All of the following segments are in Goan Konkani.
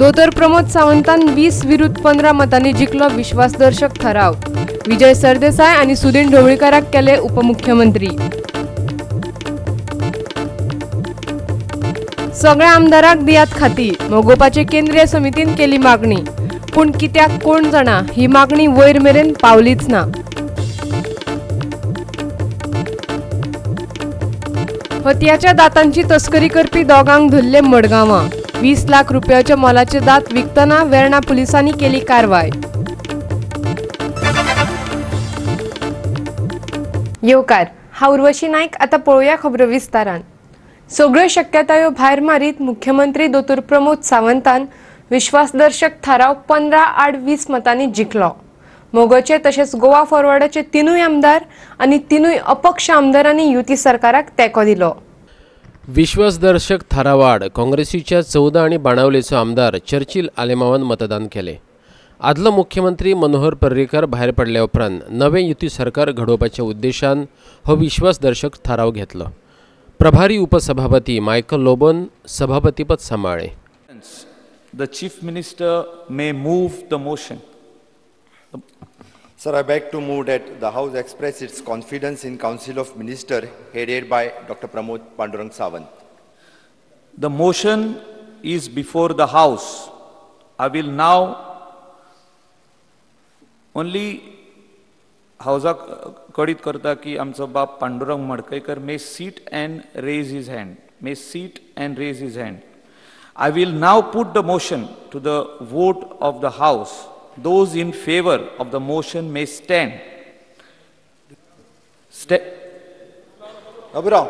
दोतोर प्रमोद सावंतान 20 विरुद्ध 15 मतांनी जिखलो विश्वासदर्शक ठराव. विजय सरदेसाय आनी सुदीन ढवळीकाराक केले उपमुख्यमंत्री. सगळ्या आमदाराक दियात खाती, मगोपाचे केंद्रीय समितीन केली मागणी. पूण कित्याक कोण जाणा ही मागणी वयर मेरेन पावलीच ना. हतयाच्या दातांची तस्करी करपी दोगांक धरले मडगांवां. 20 लाख रुपयाच्या मोलाचे दात विकतना वेर्णा पुलिसांनी केली कारवाय. येवकार, हांव उर्वशी नायक. आतां पळोवया खबरो विस्तारान. सगळ्यो शक्यतायो भायर मारीत मुख्यमंत्री दोतोर प्रमोद सावंतान विश्वासदर्शक थाराव 15-20 मतांनी जिखलो. मोगोचे तशेंच गोवा फॉरवर्डाचे 3 आमदार आनी 3 अपक्ष आमदारांनी युती सरकाराक तेंको दिलो. विश्वासदर्शक थारावाड काँग्रेसीच्या 14 आनी बाणावलेचो आमदार चर्चिल आलेमावान मतदान केलें. आदलो मुख्यमंत्री मनोहर पर्रीकर भायर पडल्या उपरांत नवें युती सरकार घडोवपाच्या उद्देशान हो विश्वासदर्शक थाराव घेतलो. प्रभारी उपसभापती Michael लोबोन सभापतीपद सांबाळ्ळें. The Chief Minister may move the motion. Sir, I beg to move that the House express its confidence in Council of Ministers headed by Dr. Pramod Pandurang Sawant. The motion is before the House. I will now only हावजाक कळीत करता की आमचो बाब Pandurang Madkaikar may sit and raise his hand. May sit and raise his hand. I will now put the motion to the vote of the House. Those in favor of the motion may stand. Baburao.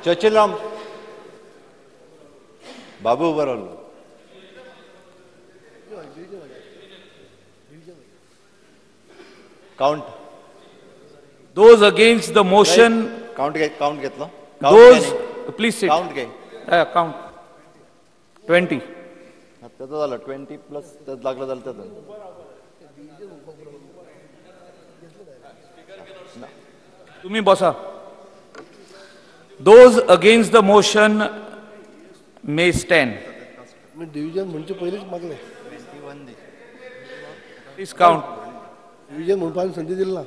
Churchill Ram. Babu Baral. Count. Those against the motion. Right. Count count घेतलो. Those, please sit. Count घे. Count. 20. त्याचं झालं 20 प्लस लागलं झालं त्याचं. तुम्ही बसा. Those against the motion may stand. Me division म्हणजे पहिलेच मागले. Please count. Division म्हणून संधी दिली ना.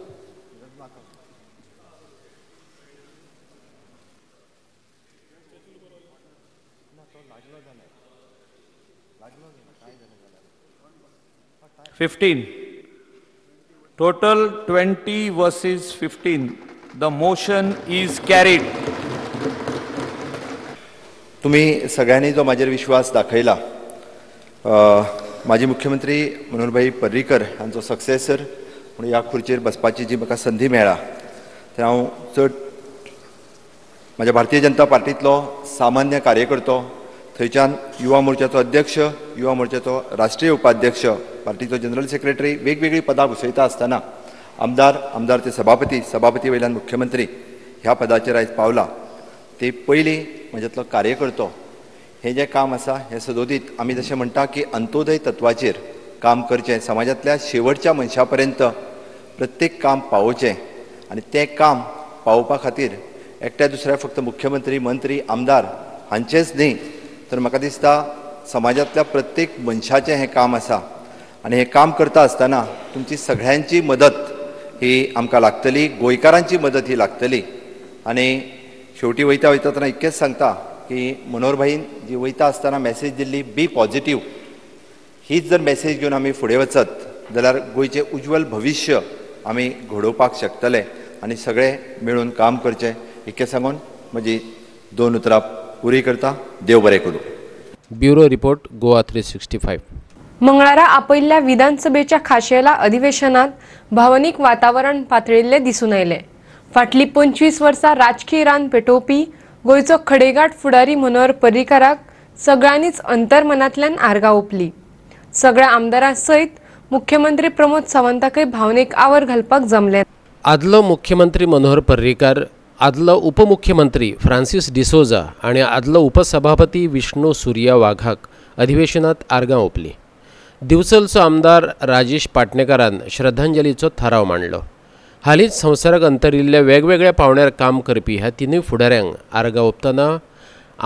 15. Total 20 versus 15. The motion is carried. तुम्ही सगळ्यांनी जो माझ्यावर विश्वास दाखयला, माजी मुख्यमंत्री मनोहरभाई पर्रीकर हांचो सक्सेसर म्हणून ह्या खुर्चेर बसपाची जी म्हाका संधी मेळ्ळा, ते हांव चड म्हाज्या भारतीय जनता पार्टींतलो सामान्य कार्यकर्तो, थंयच्यान युवा मोर्चाचो अध्यक्ष, युवा मोर्चाचो राष्ट्रीय उपाध्यक्ष, पार्टीचो जनरल सेक्रेटरी, वेगवेगळीं पदां घुसयता आसतना आमदार, आमदार ते सभापती, सभापती वयल्यान मुख्यमंत्री ह्या पदाचेर आयज पावला. ते पयलीं म्हज्यांतलो कार्यकर्तो हें जें काम आसा हें सदोदीत आमी जशें म्हणटा की अंत्योदय तत्वाचेर काम करचें, समाजांतल्या शेवटच्या मनशा पर्यंत प्रत्येक काम पावोवचें आनी तें काम पावोवपा खातीर एकट्या दुसऱ्या फक्त मुख्यमंत्री, मंत्री, आमदार हांचेंच न्ही, तर म्हाका दिसता समाजांतल्या प्रत्येक मनशाचें हें काम आसा आनी हें काम करता आसतना तुमची सगळ्यांची मदत ही आमकां लागतली, गोंयकारांची मदत ही लागतली. आनी शेवटी वयता वयता तेन्ना इतकेंच सांगता की मनोहरभाईन जी वयता आसतना मॅसेज दिल्ली बी पॉझिटीव, हीच जर मॅसेज घेवन आमी फुडें वचत जाल्यार गोंयचें उज्ज्वल भविश्य आमी घडोवपाक शकतले आनी सगळे मेळून काम करचें इतकें सांगून म्हजी 2 उतरां पुरी करता. देव बरें करूं. Bureau report, Goa 365. मंगळारा आपयल्ल्या विधानसभेच्या खाशेल्या अधिवेशनात भावनीक वातावरण पातळिल्लें दिसून आयलें. फाटलीं 25 वर्सां राजकीय रान पेटोवपी गोंयचो खडेगांठ फुडारी मनोहर पर्रीकाराक सगळ्यांनीच अंतर्मनांतल्यान आर्गां ओंपली. सगळ्या आमदारां सयत मुख्यमंत्री प्रमोद सावंताकय भावनेक आवर घालपाक जमलें. आदलो मुख्यमंत्री मनोहर पर्रीकार, आदलो उपमुख्यमंत्री फ्रांसीस डिसोजा आनी आदलो उपसभापती विष्णू सुर्या वाघाक अधिवेशनात आर्गां ओंपली. दिवचलचो आमदार राजेश पाटणेकारान श्रद्धांजलीचो थाराव मांडलो. हालींच संवसाराक अंतरिल्ल्या वेगवेगळ्या पावंड्यार काम करपी ह्या तिनूय फुडाऱ्यांक आर्गां ओंपतना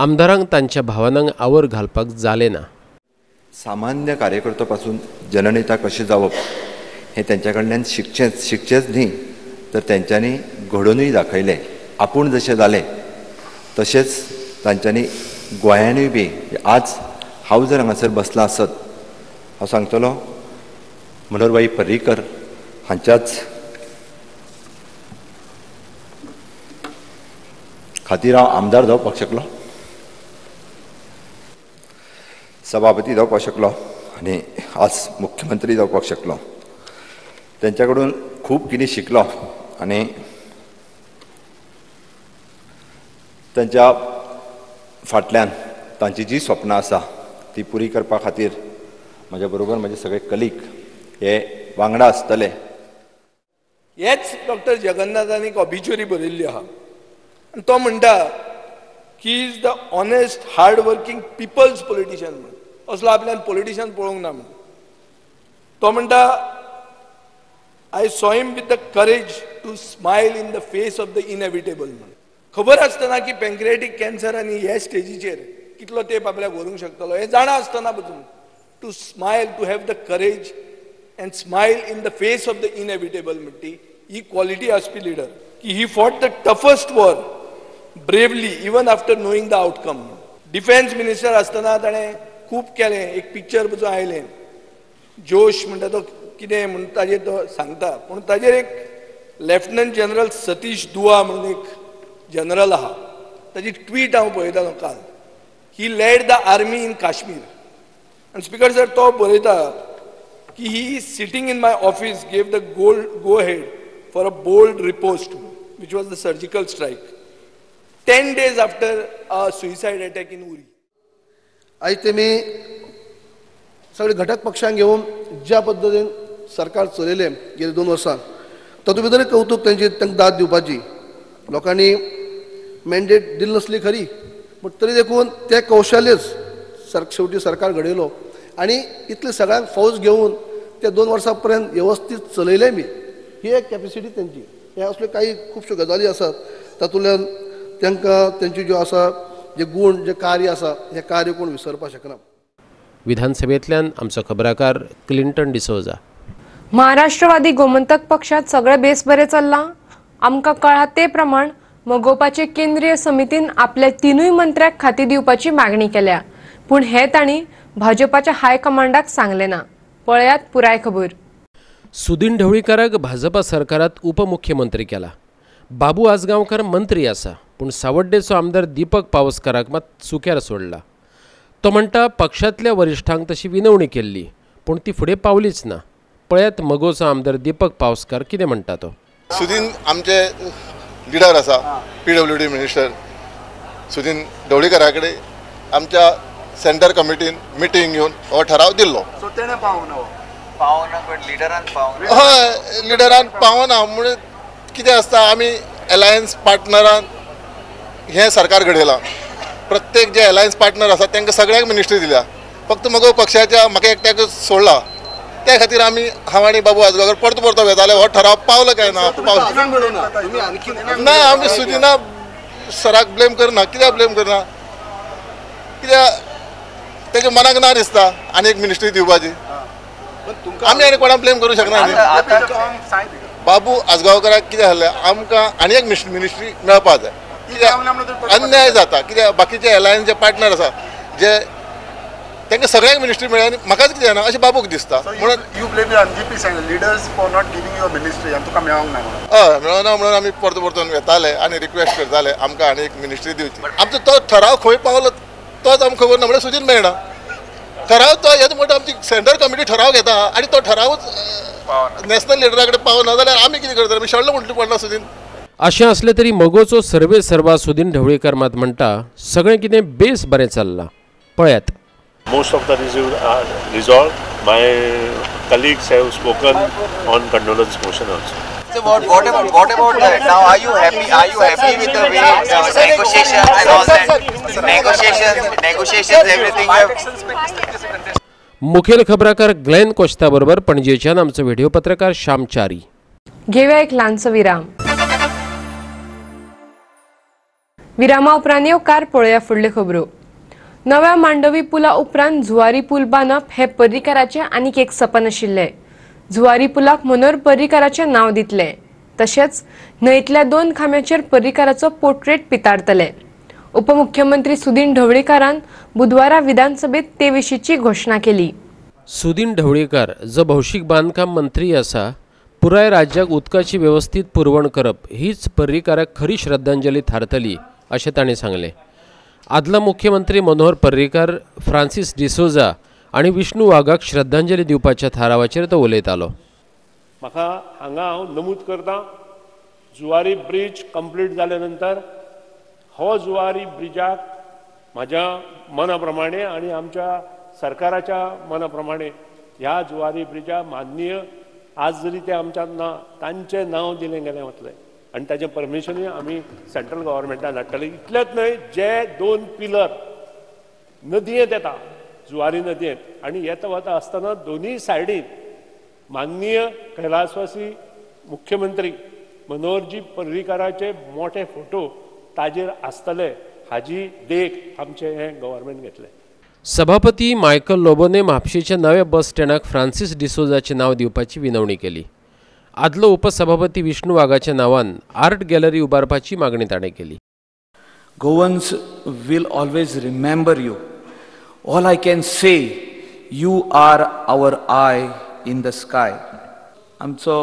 आमदारांक तांच्या भावनांक our घालपाक जालें ना. सामान्य कार्यकर्तो पासून जननेता कशें जावप हें तेंच्या कडल्यान शिकचेंच न्ही तर तेंच्यांनी घडोवनूय दाखयलें. आपूण जशें जालें तशेंच तांच्यांनी गोंयानूय बी आज हांव जर हांगासर बसलां आसत हांव सांगतलो मनोहरभाई पर्रीकर हांच्याच खातीर हांव आमदार जावपाक शकलो, सभापती जावपाक शकलो आनी आज मुख्यमंत्री जावपाक शकलो. तेंच्या कडून खूब कितें शिकलो आनी तेंच्या फाटल्यान तांची जी स्वप्नां आसा ती पुरी करपा खातीर म्हज्या बरोबर म्हजे सगळे कलीग हे वांगडा आसतले. हेच डॉक्टर जगन्नाथान एक ऑबिच्युरी बरयल्ली आहा आनी तो म्हणटा की is the honest hard working people's politician म्हण. असलो आपल्यान पॉलिटिशियन पळोवंक ना म्हण. तो म्हणटा I saw him with the courage to smile in the face of the inevitable म्हण. खबर आसतना की पँक्रिएटीक कॅन्सर आनी हे स्टेजीचेर कितलो तेंप आपल्याक व्हरूंक शकतलो हें जाणा आसतना पसून to smile, to have the courage and smile in the face of the inevitable म्हणटी he quality आसपी लिडर की he fought the toughest war bravely even after knowing the outcome. Defence minister आसतना ताणें खूब केलें. एक पिक्चर पसून आयलें जोश म्हणटा तो कितें म्हूण ताजेर तो सांगता, पूण ताजेर एक लेफ्टनंट जनरल सतीश दुआ म्हणून एक जनरल आहा ताजी ट्वीट हांव पळयतालो काल. He led the army in Kashmir आनी स्पीकर सर तो बरयता की he sitting in my office gave the go ahead for a bold riposte which was the surgical strike 10 days after a suicide attack in Uri. आयज तेमी सगळे घटक पक्षांक घेवन ज्या पद्दतीन सरकार चलयलें गेले 2 वर्सां तातूंत भितर कौतूक तेंची तांकां दाद दिवपाची. लोकांनी मॅन्डेट दिली नासली खरी, पूण तरी देखून तें कौशल्यच शेवटी सरकार घडयलो आनी इतले सगळ्यांक फौज घेवन ते 2 वर्सां पर्यंत वेवस्थीत चलयलें बी ही एक कॅपेसिटी तेंची. हे असल्यो काही खुबश्यो गजाली आसात तातूंतल्यान तांकां तेंची ज्यो आसा जे गूण जे कार्य आसा हें कार्य कोण विसरपाक शकना. विधानसभेंतल्यान आमचो खबराकार क्लिंटन डिसोजा. महाराष्ट्रवादी गोमंतक पक्षात सगळें बेस बरें चल्लां. आमकां कळ्ळां ते प्रमाण मगोपाचे केंद्रीय समितीन आपल्या 3 मंत्र्याक खाती दिवपाची मागणी केल्या, पूण हे तांणी भाजपाच्या हायकमांडाक सांगलें ना. पळयात पुराय खबर. सुदीन ढवळीकाराक भाजपा सरकारात उपमुख्यमंत्री केला. बाबू आजगांवकर मंत्री आसा, पूण सावड्डेचो आमदार दीपक पावसकाराक मात सुक्यार सोडला. तो म्हणटा पक्षांतल्या वरिश्ठांक तशी विनवणी केल्ली, पूण ती फुडें पावलीच ना. पळयात मगोचो आमदार दीपक पावसकार कितें म्हणटा तो. सुदीन आमचे लिडर आसा, PWD minister Sudin ढवळीकरा कडेन आमच्या सेंटर कमिटीन मिटींग घेवन हो ठराव दिल्लो. हय, लिडरान पावना म्हणून कितें आसता, आमी एलायन्स पार्टनरान हें सरकार घडयलां. प्रत्येक जे एलायन्स पार्टनर आसा तांकां सगळ्यांक मिनिस्ट्री दिल्या, फक्त मगो पक्षाच्या म्हाका एकट्याकच सोडला. त्या खातीर आमी हांव आनी बाबू आजगांवकर परतो परतो वेताले हो ठराव पावलो काय ना पावलो ना. आमी सुदिना सराक ब्लेम करना. कित्याक ब्लेम करना? कित्याक तेज्या मनाक ना दिसता आनी एक मिनिस्ट्री दिवपाची. आमी आनी कोणाक ब्लेम करूं शकना. बाबू आजगांवकराक कितें जालें, आमकां आनी एक मिनिस्ट्री मेळपा जाय. कित्याक अन्याय जाता, कित्याक बाकीचे एलायन्स जे पार्टनर आसा जे तांकां सगळ्यांक मिनिस्ट्री मेळ्ळी आनी म्हाकाच कितें जायना अशें बाबूक दिसता. म्हणून you blame MGP leaders for not giving you a ministry आनी तुका मेळोंक ना. हय, मेळना म्हणून आमी परतो परतून वेताले आनी रिक्वेस्ट करताले आमकां आनी एक मिनिस्ट्री दिवची. आमचो तो ठराव खंय पावलो तोच आमकां खबर ना, म्हणल्यार सुदीन मेळना ठराव. तो येदो मोठो आमची सेंट्रल कमिटी ठराव घेता आनी तो ठरावूच नॅशनल लिडरा कडेन पावना जाल्यार आमी कितें करतले? आमी शळ्ळो म्हणटली पडना सुदीन. अशें आसलें तरी मगोचो सर्वे सर्वा सुदीन ढवळीकर मात म्हणटा सगळें कितें बेस बरें चल्लां. पळयात. Most of the issues are resolved. My colleagues have spoken on condolence motion also. So what about that? Now are you happy? Are you happy with the way negotiations and all that? Negotiations, everything. मुखेल खबराकार ग्लेन कोश्ता बरोबर पणजेच्यान आमचो व्हिडिओ पत्रकार श्याम चारी. घेवया एक ल्हानसो विराम. विरामा उपरांत येवकार पळोवया फुडल्यो खबरो. नव्या मांडवी पुला उपरांत जुवारी पूल बांदप हे पर्रीकाराचें आनीक एक सपन आशिल्लें. जुवारी पुलाक मनोहर पर्रीकाराचें नांव दितले, तशेंच न्हंयतल्या 2 खांब्याचेर पर्रीकाराचो पोर्ट्रेट पितारतले. उपमुख्यमंत्री सुदीन ढवळीकारान बुधवारा विधानसभेत ते विशींची घोशणा केली. सुदीन ढवळीकार जो भौशीक बांदकाम मंत्री आसा, पुराय राज्याक उदकाची वेवस्थीत पुरवण करप हीच पर्रीकाराक खरी श्रद्धांजली थारतली अशें ताणें सांगलें. आदला मुख्यमंत्री मनोहर पर्रीकार, फ्रांसीस डिसोजा आनी विष्णू वाघाक श्रद्धांजली दिवपाच्या थारावाचेर तो उलयतालो. म्हाका हांगा हांव नमूद करता, जुवारी ब्रिज कंप्लीट जाले नंतर हो जुवारी ब्रिजाक म्हाज्या मना प्रमाणे आनी आमच्या सरकाराच्या मना प्रमाणे ह्या जुवारी ब्रिजा माननीय आज जरी ते आमच्यात ना तांचें नांव दिलें गेलें वतलें आनी ताचें परमिशनूय आमी सेंट्रल गव्हर्मेंटान हाडटले. इतलेंच न्हय, जे 2 पिलर नदयेंत येता, जुवारी नदयेंत आनी येता वता आसतना दोनूय सायडीन माननीय कैलासवासी मुख्यमंत्री मनोहरजी पर्रीकाराचे मोठे फोटो ताजेर आसतले हाजी देख आमचें हें गव्हर्मेंट घेतलें. सभापती मायकल लोबोने म्हापशेच्या नव्या बस स्टँडाक फ्रांसीस डिसोजाचें नांव दिवपाची विनवणी केली. आदलो उपसभापती विष्णू वाघाच्या नांवान आर्ट गॅलरी उबारपाची मागणी ताणें केली. Goans will always remember you. All I can say, you are our eye in the sky. आमचो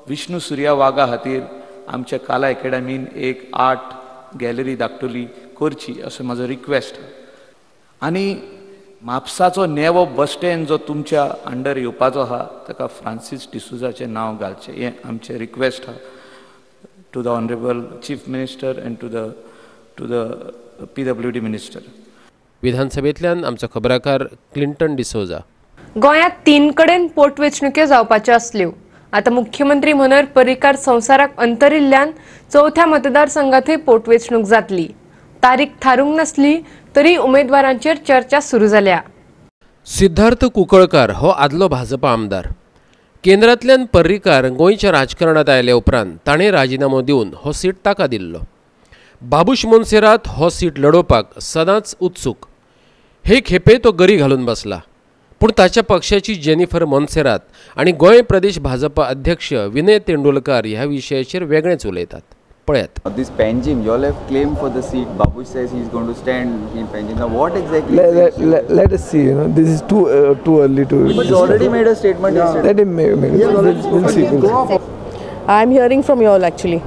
विष्णू सुर्या वाघा खातीर आमच्या कला एकेडमीन एक आर्ट गॅलरी धाकटुली करची असो म्हाजो रिक्वेस्ट. आनी म्हापसाचो नेवो बस स्टँड जो तुमच्या अंडर येवपाचो आहा ताका फ्रांसीस डिसोजाचें नांव घालचें हें आमचें रिक्वेस्ट आहा to the honourable chief minister and to the PWD minister. विधानसभेंतल्यान आमचो खबराकार क्लिंटन डिसोजा. गोंयांत 3 कडेन पोटवेंचणुक्यो जावपाच्यो आसल्यो. आतां मुख्यमंत्री मनोहर पर्रीकार संवसाराक अंतरिल्ल्यान 4थ्या मतदारसंघांतूय पोटवेंचणूक जातली. तारीख थारूंक नासली तरी उमेदवारांचेर चर्चा सुरू जाल्या. सिद्धार्थ कुंकळकार हो आदलो भाजपा आमदार. केंद्रांतल्यान पर्रीकार गोंयच्या राजकारणांत आयले उपरांत ताणें राजिनामो दिवन हो सीट ताका दिल्लो. बाबूश मोन्सेरात हो सीट लडोवपाक सदांच उत्सूक. हे खेपे तो गरी घालून बसला, पूण ताच्या पक्षाची जेनिफर मोन्सेरात आनी गोंय प्रदेश भाजपा अध्यक्ष विनय तेंडुलकार ह्या विशयाचेर वेगळेंच उलयतात. पळयात. This Panjim, you all have claimed for the seat. Babush says he is going to stand in Panjim. Now, what exactly? Let us see. You know, this is too early to. But he's already made a statement. Yeah. Let him make it. We'll see. We'll see. I'm hearing from you all actually.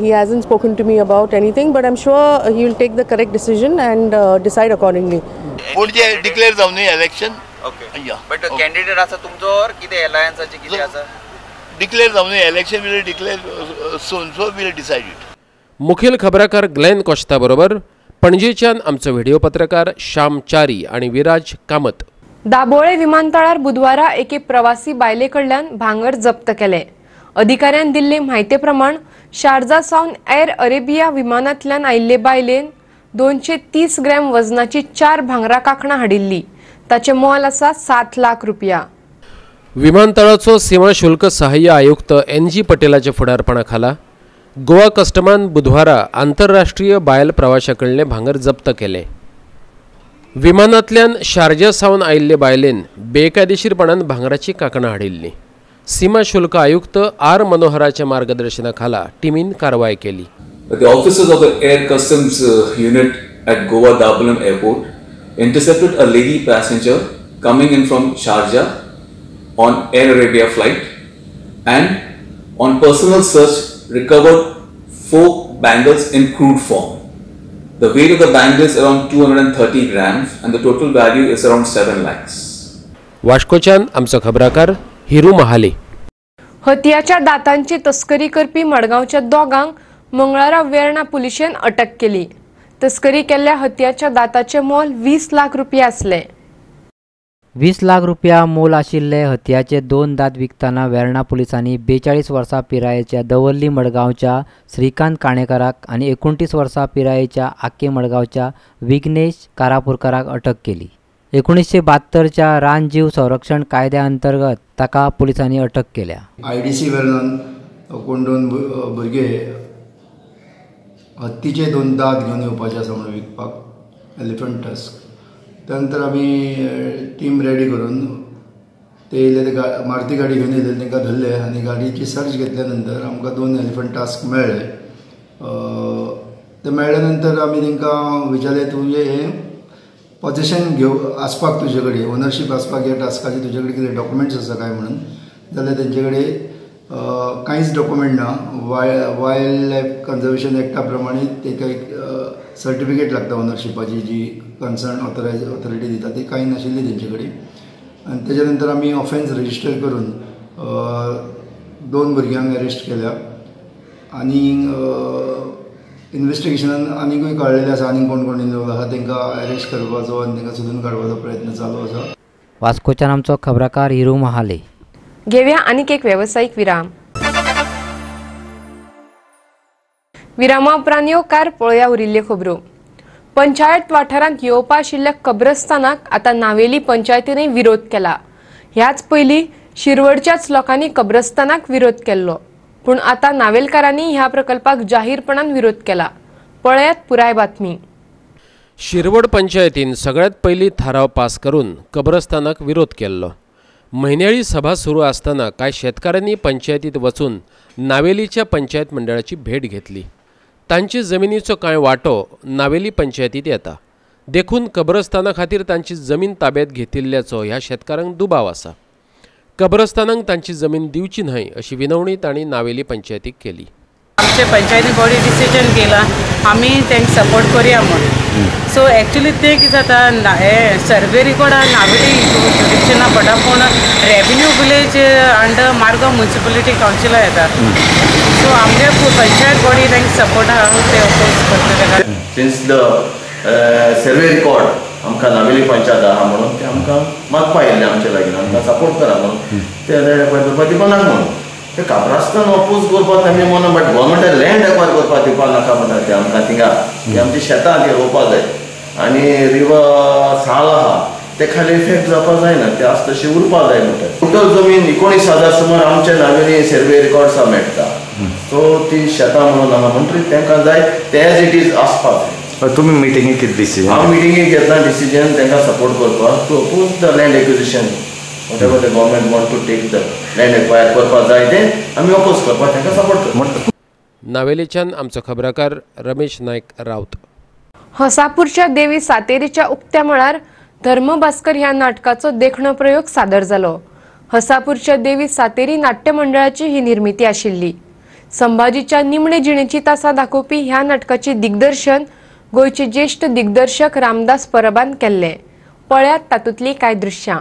He hasn't spoken to me about anything, but I'm sure he will take the correct decision and decide accordingly. Pon je declare जावनी election. Okay. Yeah. But candidate आसा तुमचो or कितें alliance आचे कितें आसा? Declare जावनी election will declare soon, so we'll decide it. मुखेल खबराकार ग्लेन कोश्ता बरोबर पणजेच्यान आमचो व्हिडिओ पत्रकार श्याम चारी आनी विराज कामत. दाबोळे विमानतळार बुधवारा एके प्रवासी बायले कडल्यान भांगर जप्त केले. अधिकाऱ्यान दिल्ले म्हायते प्रमाण शारजा सावन एर अरेबिया विमानांतल्यान आयिल्ले बायलेन 230 ग्रॅम वजनाची 4 भांगरा कांकणां हाडिल्ली. ताचें मोल आसा 7 लाख रुपया. विमानतळाचो सीमा शुल्क सहाय्य आयुक्त एन.जी. पटेलाच्या फुडारपणा खाला गोवा कस्टमान बुधवारा आंतरराष्ट्रीय बायल प्रवाशा कडलें भांगर जप्त केलें. विमानांतल्यान शारजा सावन आयिल्ले बायलेन बेकायदेशीरपणान भांगराची कांकणां हाडिल्लीं. सीमा शुल्क आयुक्त are मनोहराच्या मार्गदर्शना खाला टिमीन कारवाय केली. The officers of the Air Customs Unit at Goa Dabolim Airport intercepted a lady passenger coming in from Sharjah on Air Arabia flight and on personal search recovered 4 bangles in crude form. The weight of the bangles is around 230 grams and the total value is around 7 lakhs. वास्कोच्यान आमचो खबराकार हिरू महाले. हतयाच्या दातांची तस्करी करपी मडगांवच्या दोगांक मंगळारा वेर्णा पुलिशेन अटक केली. तस्करी केल्ल्या हतयाच्या दाताचे मोल 20 लाख रुपया आसले. 20 लाख रुपया मोल आशिल्ले हतयाचे 2 दात विकतना वेर्णा पुलिसांनी 42 वर्सां पिरायेच्या दवर्ली मडगांवच्या श्रीकांत काणेकाराक आनी 29 वर्सां पिरायेच्या आके मडगांवच्या विघ्नेश कारापूरकाराक अटक केली. कोण दोन भुरगे हत्तीचे दोन दांत घेवन येवपाचे आसा म्हणून विकपाक, एलिफंट टस्क. त्यानंतर आमी टीम रेडी करून ते येयले, ते मारुती गाडी घेवन येयले, तांकां धरले आनी गाडयेची सर्च घेतल्या नंतर आमकां दोन एलिफंट टास्क मेळ्ळे. ते मेळ्ळे नंतर आमी तांकां विचारलें, तुजें हें पॉझेशन घेव आसपाक तुजे कडेन ओनरशीप आसपाक ह्या टास्काची तुजे कडेन कितें डॉक्युमेंट्स आसा काय म्हणून, जाल्यार तेंचे कडेन कांयच डॉक्युमेंट ना. वायल्ड लायफ कन्जर्वेशन एक्टा प्रमाणे ताका एक सर्टिफिकेट लागता ओनरशिपाची, जी कन्सर्न ऑथरायज ऑथॉरिटी दिता, ती कांय नाशिल्ली तेंचे कडेन. आनी तेच्या नंतर आमी ऑफेन्स रजिस्टर करून दोन भुरग्यांक अरेस्ट केल्या आनी इन्वेस्टिगेशनान आनीकूय कळ्ळेलें आसा आनीक कोण कोण इन्वॉल्व आसा, तांकां अरेस्ट करपाचो आनी तांकां सोदून काडपाचो प्रयत्न चालू आसा. वास्कोच्यान आमचो खबराकार हिरू महाले. घेवया आनीक एक वेवसायीक विराम. विरामा उपरांत येवकार पळोवया उरिल्ल्यो खबरो. पंचायत वाठारांत येवपा आशिल्ल्या कब्रस्तानाक आतां नावेली पंचायतीनय विरोध केला. ह्याच पयलीं शिरवडच्याच लोकांनी कब्रस्तानाक विरोध केल्लो, पूण आतां नावेलकारांनी ह्या प्रकल्पाक जाहीरपणान विरोध केला. पळयात पुराय बातमी. शिरवड पंचायतीन सगळ्यात पयलीं थाराव पास करून कब्रस्तानाक विरोध केल्लो. म्हयन्याळी सभा सुरू आसतना कांय शेतकारांनी पंचायतीत वचून नावेलीच्या पंचायत मंडळाची भेट घेतली. तांची जमिनीचो कांय वांटो नावेली पंचायतीत येता, देखून कब्रस्ताना खातीर तांची जमीन ताब्यात घेतिल्ल्याचो ह्या शेतकारांक दुबाव आसा. कब्रस्तानाक तांची जमीन दिवची न्हय अशी विनवणी तांणी नावेली पंचायतीक केली. आमचे पंचायती बॉडी डिसिजन केला, आमी तांकां सपोर्ट करूया म्हणून. सो एक्चुली तें कितें जाता, हे सर्वे रिकॉर्ड नावेली जुरिडिक्शना पडटा, पूण revenue village under Margao municipality कावन्सिला येता. सो आमगे पंचायत बॉडी तांकां सपोर्ट आहा, ते अपोज करता ताका. सिन्स the survey record आमकां नावेली पंचायत आहा म्हणून ते आमकां मागपा येयल्ले आमचे लागीं, आमकां सपोर्ट करा म्हणून, ते लँड एक्वायर करपाक दिवपा नाका म्हणून. ते काब्रास्तान अपोज करपाक आमी म्हणून, बट गव्हर्मेंटान लँड एक्वायर करपाक दिवपाक नाका म्हणटा ते आमकां. थिंगा ती आमची शेतां ती रोवपा जाय आनी रिवर साळ आहा ते खाली इफेक्ट जावपा जायना, ते आसा तशी उरपा जाय म्हणटा. टोटल जमीन 19,000 सुमार आमच्या नावेली सर्वे रिकॉर्ड्सा मेळटा. सो ती शेतां म्हणून आहा म्हणटकीर तांकां जाय ते एज it is आसपाक जाय. तुमी मिटिंगेक कितें डिसिजन? हांव मिटिंगेक घेतला डिसिजन तांकां सपोर्ट करपाक to oppose the land acquisition. Whatever the government want to take the land acquire करपाक जाय तें आमी अपोज करपाक तांकां सपोर्ट करता. नावेलीच्यान आमचो खबराकार रमेश नायक राऊत. हसापूरच्या देवी सातेरीच्या उक्त्या मळार धर्मभास्कर ह्या नाटकाचो देखणो प्रयोग सादर जालो. हसापूरच्या देवी सातेरी नाट्य मंडळाची ही निर्मिती आशिल्ली. संभाजीच्या निमणे जिणेची तासां दाखोवपी ह्या नाटकाचे दिग्दर्शन गोंयचे ज्येष्ठ दिग्दर्शक रामदास परबान केल्लें. पळयात तातूंतलीं कांय दृश्यां.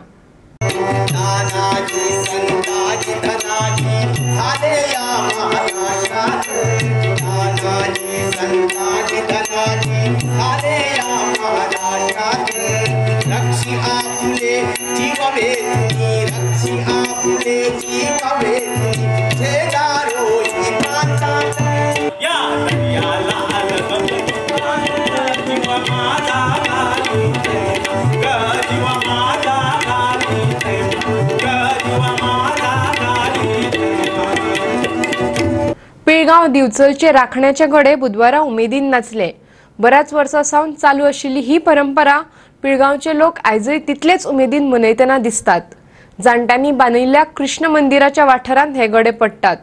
पिळगांव दिवचलचे राखण्याचे गडे बुधवारा उमेदीन नाचले. बऱ्याच वर्सां सावन चालू आशिल्ली ही परंपरा पिळगांवचे लोक आयजय तितलेच उमेदीन मनयतना दिसतात. जाणट्यांनी बांदिल्ल्या कृष्ण मंदिराच्या वाठारांत हे गडे पडटात.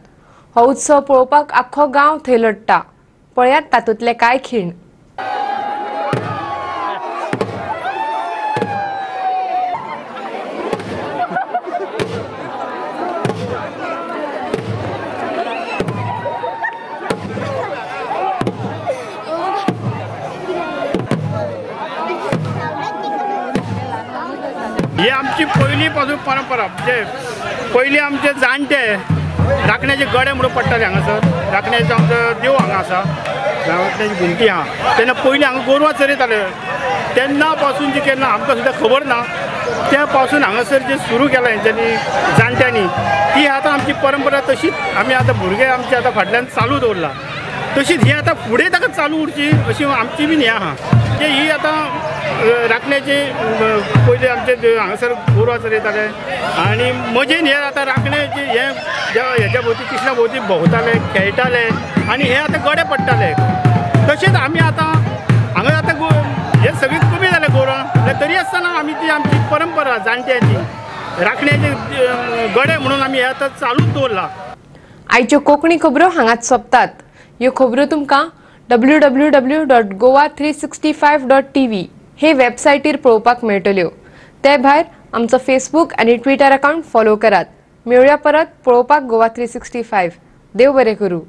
हो उत्सव पळोवपाक आख्खो गांव थंय लडटा. पळयात तातूंतले कांय खीण. ही आमची पयलीं पासून परंपरा. म्हणजे पयलीं आमचे जाणटे राखण्याचे गडे म्हणून पडटाले हांगासर. राखण्याचो आमचो देव हांगा आसा, राखण्याची घुमटी आहा. तेन्ना पयलीं हांगा गोरवां चरयताले, तेन्ना पासून जी केन्ना आमकां सुद्दां खबर ना, त्या पासून हांगासर जे सुरू केलां हेंच्यांनी जाणट्यांनी, ती आतां आमची परंपरा तशीच आमी आतां भुरगे आमचे आतां फाटल्यान चालू दवरला, तशीच ही आतां फुडें ताका चालू उरची अशी आमची बीन हें आहा. म्हणजे ही आतां राखण्याची पयलीं आमचे हांगासर गोरवां चरयताले आनी मजेन हे आतां राखण्याची हे हेच्या भोंवती कृष्णा भोंवती भोंवताले, खेळटाले आनी हे आतां गडे पडटाले. तशेंच आमी आतां हांगा आतां हे सगळीं कमी जाले गोरवां, तरी आसतना आमी ती आमची परंपरा जाणट्यांची राखण्याचे गडे म्हणून आमी हे आतां चालूच दवरला. आयच्यो कोंकणी खबरो हांगाच सोंपतात. ह्यो खबरो तुमकां www.goa365.tv हे वेबसायटीर पळोवपाक मेळटल्यो. ते भायर आमचो फेसबूक आनी ट्विटर अकाउंट फॉलो करात. मेळुया परत पळोवपाक गोवा 365. देव बरें करूं.